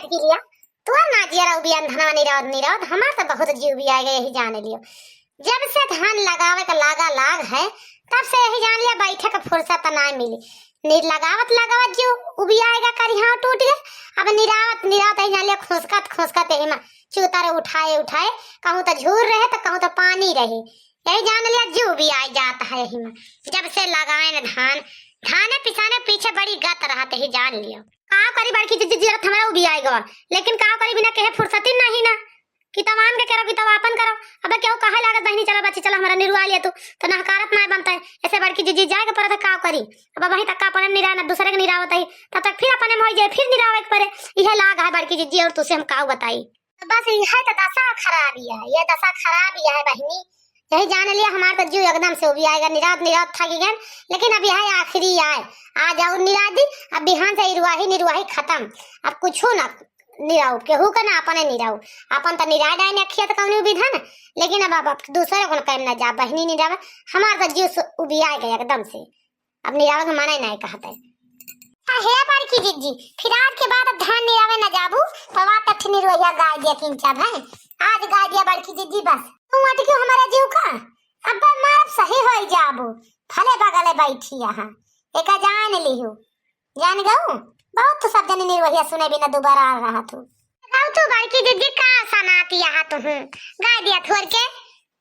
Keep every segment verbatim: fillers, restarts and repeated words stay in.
कि लिया, तोर ना जियरा उबियान धनवा निरावत निरावत, हमार त बहुत जिउ उबियाए गए, यही जान लियो। जब से धान लगावे का लागा लाग है, तब से यही जान लिया बैठे का फुर्सत ना मिली। नि-, लगावत लगावत जिउ उबियाए गा, करिहा टूट गए। अब निरावत निरावत यही जान लिया खुसकत खुसकत यही मा चूतर उठाए उठाए, कहूँ त झूर रहे त कहूँ त पानी रहे। यही जान लिया जिउ उबियाए जात है यही मा। जब से लगाए न धान, धाने पिसाने पीछे बड़ी गत रहत, यही जान लियो। का करी बड़की जिज्जी, जियरा त हमारा उबियाए गवा, लेकिन का करी बिना कहे फुर्सती नहीं ना। कि तब आन के करो, कि तब आपन करो। अबे केहू कहे लागत, "बहिनी चला बच्ची चला, हमारा निरुआ लिया तू," त नहकारत नाय बनता है। ऐसे बड़की जिज्जी जाए के पड़त है, का करी। अब वहीं तक का अपने निराए ना, दूसरे के निरावत है, तब तक फिर अपने में हो जाए, फिर निरावे के पड़े। इहे लाग है बड़की जिज्जी, और तुसे हम काऊ बताई। बस इहे त दशा खराब ही है, ये दशा खराब ही है बहिनी। यही जान लिया हमार त जिउ एकदम से उबियाए गा, निरात निरात थक गए, लेकिन अब यह आखिरी आए। आज और निरा दी, अब बिहान से इरुआही निरुआही खत्म, अब कुछो ना निराऊ, केहू का ना अपने निराऊ, अपन त निराए डाइन अखिया त कौनी विधन, लेकिन अब, अब, अब दूसरे को कम ना जा बहिनी निरावे, हमार त जिउ सु-, उबियाए गए एकदम से, अब निरावे के मना ही नहीं कहते। आ हे बड़की जिज्जी, फिर आज के बाद अब धान निरावे न जाबू, तो वा तठी निरुआ गाय दिया किंचा भाई, आज गाय दिया बड़की जिज्जी बस। तू अटकी हमारे जिउ का, अब मारब सही होई जाबू, भले बगले बैठी यहाँ, एका जान लिहू। जान गऊ, बहुत तो सब जनी निरुआ सुने बिना दोबारा आ रहा तू। गऊ तू बड़की जिज्जी का सनाती यहाँ तू हूँ, गाय दिया थोर के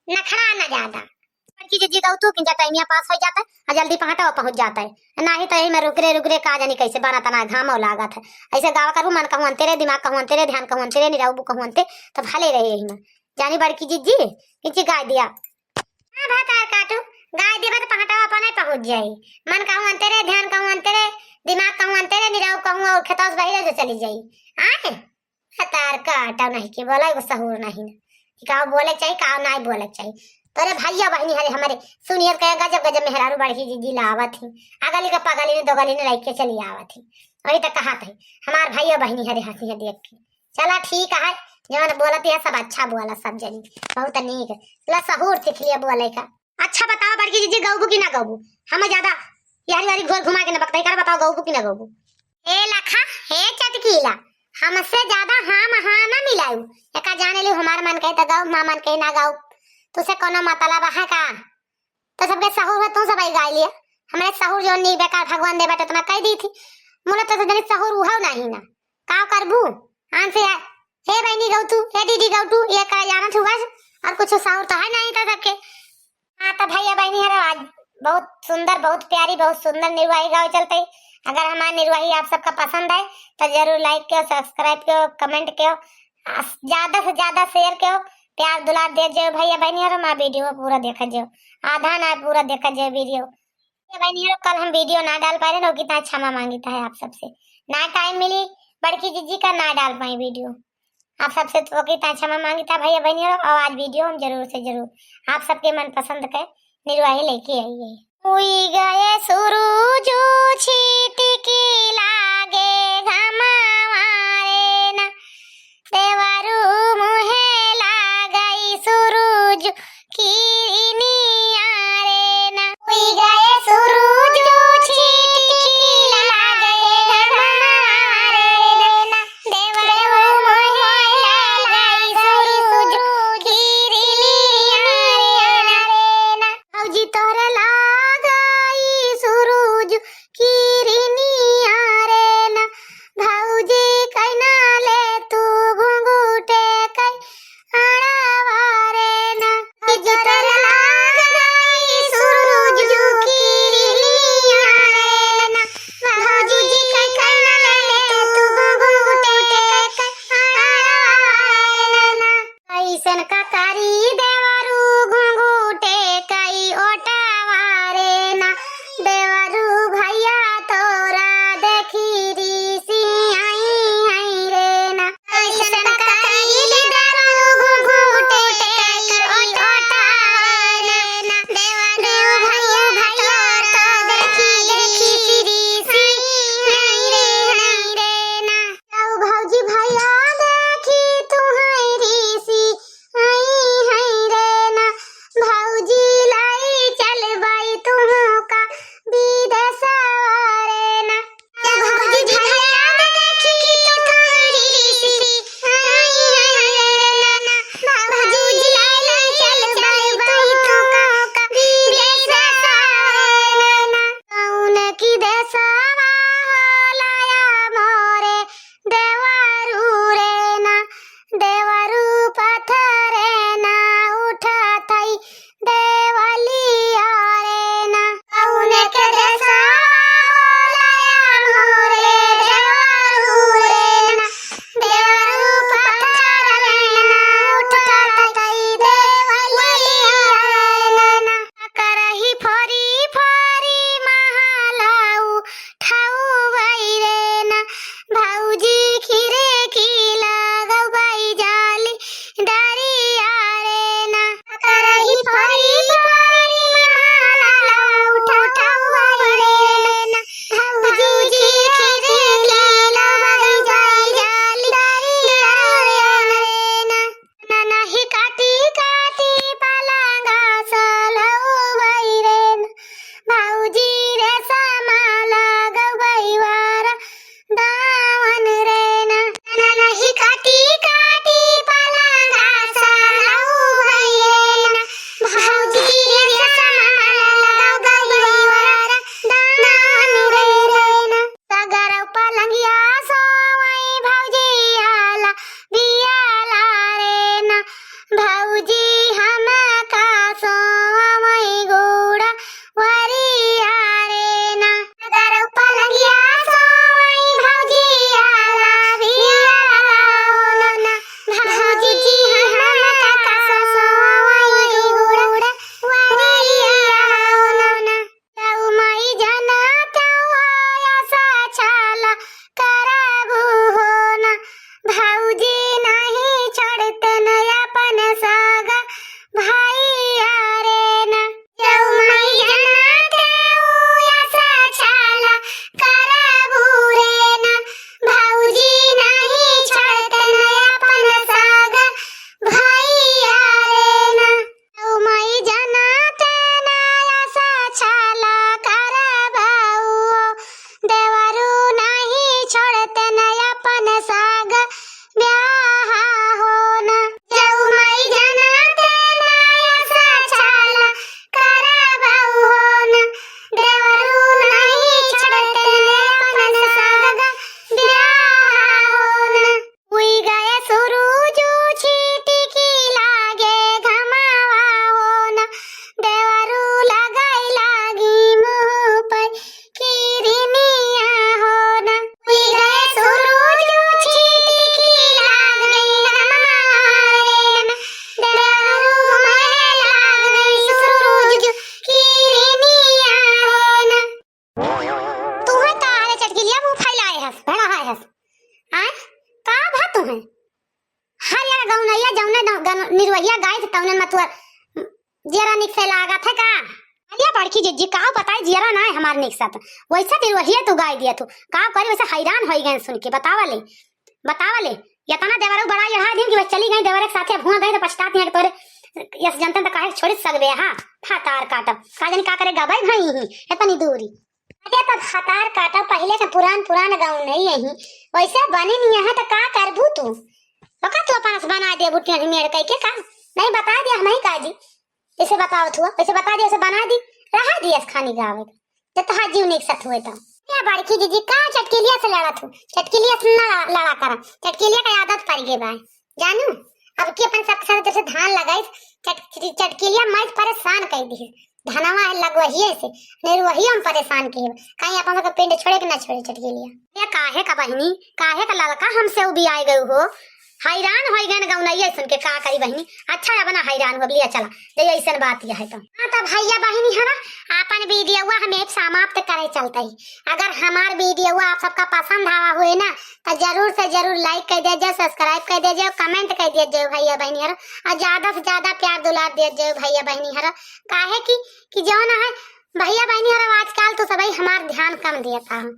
नखड़ा न ज्यादा। बड़की जिज्जी गऊ तू किंचा टाइमिया पास हो जाता है, आ जल्दी पहाटा पहुँच जाता है, नाही तो यही में रुकरे रुकरे का जानी कैसे बना तना घामो लागत है। ऐसे गावा करू मन कहूँ अंतेरे, दिमाग कहूँ अंतेरे, ध्यान कहूँ अंतेरे, निराऊ कहूँ अंते, तो भले रहे यही में। जानी बड़की जिज्जी, किंची गाय दिया। हाँ, भतार काटू, गाय देबा त पहाटा अपने पहुँच जाई। मन कहूँ अंतेरे, ध्यान कहूँ अंतेरे, दिमाग कहूँ अंतेरे, निराऊ कहूँ और खेतवा से बहिरे जो चली जाई। आए? भतार काटा नहीं के बोला, एगो सहूर नहीं ना। कि काव बोले के चाही, काव नाय बोले के चाही। तोरे भैया बहिनी हरे हमरे, सुनियत कहे गजब गजब मेहरारू बड़की जिज्जी लावत ही। अगली का पगली ने दोगली ने लइके चली आवत ही। वही तो कहत है, हमार भैया बहिनी हरे हँसी है देख के। चला ठीक है, जवन बोलत है सब अच्छा बोला सब जनी, बहुत नीक। ला सहूर सीख लिया बोले का। अच्छा बताओ बड़की जिज्जी, गौबू की ना गौबू? हम ज्यादा यारी वारी घोर घुमा के ना बकताई करा, बताओ गौबू की ना गौबू? ए लखा, हे चटकीला, हमसे ज्यादा हाँ में हाँ ना मिलाऊ। एका जाने ली हमार मन कहे तो गौ, हमार मन कहे ना गौ। तुसे कोनो मतलब है का? तो सबके सहूर है, तू सब आई गाय लिया। हमरे सहूर जो नी बेकार भगवान दे बाटे उतना कह दी थी। मुला तो जनी सहूर उहाव नहीं ना। का करबू? आन से आ-, हे बहनी गौ तू, हे दीदी गौ तू, ये कर जाना तू बस। और कुछ सहूर तो है नहीं था सबके। हाँ, तो भैया बहनी हरे, आज बहुत सुंदर, बहुत प्यारी, बहुत सुंदर निरुआही गाँव चलते। अगर हमार निरुआही आप सबका पसंद है, तो जरूर like करो, subscribe करो, comment करो, आ, ज्यादा से ज्यादा share करो, प्यार दुलार दे जो भैया बहनी हरे, हमार video पूरा देखा जो, आधा ना पूरा देखा जो video। भैया बहनी हरे, कल हम video ना डाल पाए रहे, ओकी ताईं क्षमा मांगित है आप सबसे, ना time मिली, बड़की जिज्जी का ना डाल पाए video। आप सबसे तो की ताईं क्षमा मांगित है भैया बहनी हरे, और आज video हम जरूर से जरूर आप सबके मनपसंद के निरुआही लेके आई है। उई गए सुरुजु छिटकी लागे घमावा रे ना, देवरू मुहे लागई सुरुजु किरनिया रे ना। उई गए सुरुजु छिटकी लागे घमावा रे ना, देवरू मुहे लागई सुरुजु किरनिया रे ना। भौजी तोहरे लागई सुरुजु किरनिया रे ना, भौजी कैना ले तू घुंघुटे कई आड़वा रे ना। भौजी तोहरे लागई सुरुजु किरनिया रे ना, भौजी कैना ले तू घुंघुटे कई आड़वा रे ना। कैसन का करी देवरू घुंघुटे कई ओटवा रे ना, देवरू भैया तोरा देखी रीसी आई आई रे ना। कैसन का करी देवरू घुंघुटे कई ओटवा रे ना, देवरू भैया तोरा देखी रीसी आई रे ना। जाऊ भौजी भैया देखी तू है रीसी आई है साग ब्याह होना। जऊ माई जनाते नायस छाला करबऊ होना। देवरू नहीं छड़ते अपन साग ब्याह होना। उई गए सुरुजु छिटिकी लागे घमावा होना। देवरू लगाई लागी मुँह पर किरिनिया होना। उई गए सुरुजु छिटिकी लागे घमावा रे ना। देवरू महे लागे सुरुजु किरिनिया होना। तुहे का रे चटकिलिया मुँह फैलाए हस, भड़ा है हस। आय? का भा तुहे? हरियर गौनैया जौने न-, गन-, निरवहिया गाइत तौने मतुअर जियरा निक से लागत है का? अलिया बड़की जिज्जी, काव बताई जियरा ना है हमार निक साथ। वैसे निरवहिया तू गाय दिया तू। काव करी वैसे हैरान होई गए सुन के। बतावा ले, बतावा ले। यतना देवरू बड़ा यढ़ा दिन कि बस चली गई देवरे के साथे। अब हुआ गई तो पछतात नहीं है कि तोरे यस जनतन तो काहे छोड़ी सकबे हा। फातार काटब। का जानी का करे गबई भई ही। इतनी दूरी। अरे तब हतार काटा, पहिले से पुरान पुरान गाँव नहीं यही, वैसे बनी नहीं है तो का करबू तू? ओका तू अपन से बना देबू टेढ़ मेढ़ कह के का? नहीं बता दे, हम ही काजी। जैसे बताओ तू, वैसे बता दे, वैसे बना दी, रहा दी अस खानी गावे। जब तहार जीव नहीं सत हुए तो। ए बड़की जिज्जी, का चटकिलिया से लड़त हूँ? चटकिलिया से ना लड़ा करा, चटकिलिया का आदत पड़ गई बा। जानू, अब की अपन सबके साथ जैसे धान लगाई, चट-, चटकिलिया मैं परेशान कर दी। धनवा है लगवहिए से, निरवहिया हम परेशान किए। कहीं अपन सबके पिंड छोड़े कि ना छोड़े चटकिलिया। ये काहे का बहिनी, काहे का ललका हमसे उबियाए गए हो? हैरान होई गए गौनैया सुन के, का करी बहिनी? अच्छा अब ना हैरान हो, लिया चला, जे ऐसन बात यह है तो। हाँ तो भैया बहिनी है ना, अपन वीडियोवा हम एक समाप्त करे चलते ही। अगर हमार वीडियोवा आप सबका पसंद आवा हुए ना, तो जरूर से जरूर like कर दे जाओ, subscribe कर दे जाओ, comment कर दे जाओ भैया बहिनी हर, और ज्यादा से ज्यादा प्यार दुलार दे जाओ भैया बहिनी हर। काहे कि, कि जौन है भैया बहिनी हर, आजकल तो सबही हमार ध्यान कम देता है,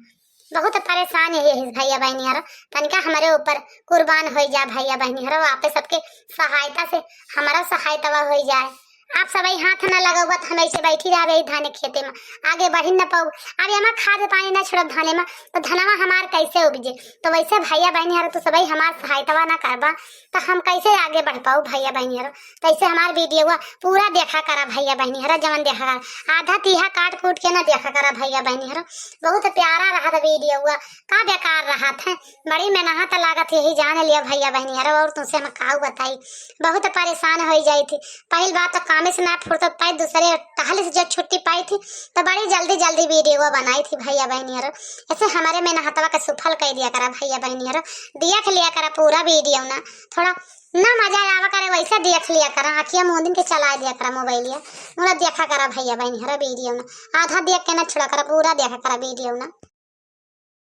बहुत परेशान है ये भैया बहिनी हर। तनिका हमारे ऊपर कुर्बान हो जा भैया बहिनी हर, आप सबके सहायता से हमारा सहायता हो जाए। आप सबही हाथ न लगाओ तो हम ऐसे बैठी रहबे ई धान खेते में, आगे बढ़ी न पाओ। अब एमा खाद पानी न छोड़ब धाने में, तो धनवा हमार कैसे उपजे? तो वैसे भैया बहिनी हर, तो सबही हमार सहायता ना करबा, तो हम कैसे आगे बढ़ पाओ भैया बहिनी हर? तो ऐसे हमार वीडियोवा पूरा देखा करा भैया बहिनी हर, जवन देखा करा, आधा तीहा काट कूट के ना देखा करा भैया बहिनी हर। बहुत प्यारा रहा था वीडियोवा, का बेकार रहा था। बड़ी मेहनत लागत यही जान लिया भैया बहिनी हर, और तुमसे हम काऊ बताई, बहुत परेशान हो जाई थी। पहिल बात तो कामे से ना फुर्सत पाई, दूसरे टहल से जो छुट्टी पाई थी तो बड़ी जल्दी जल्दी वीडियो बनाई थी भैया बहिनी हर। ऐसे हमारे मेहनतवा के सुफल कर दिया करा भैया बहिनी हर, देख लिया करा पूरा वीडियो ना, थोड़ा ना मजा आवा करे वैसे देख लिया करा, आँखिया मूंदिन के चला दिया करा मोबाइलिया, मुड़ा देखा करा भैया बहिनी हर वीडियो ना, आधा देख के ना छोड़ा करा, पूरा देखा करा वीडियो ना।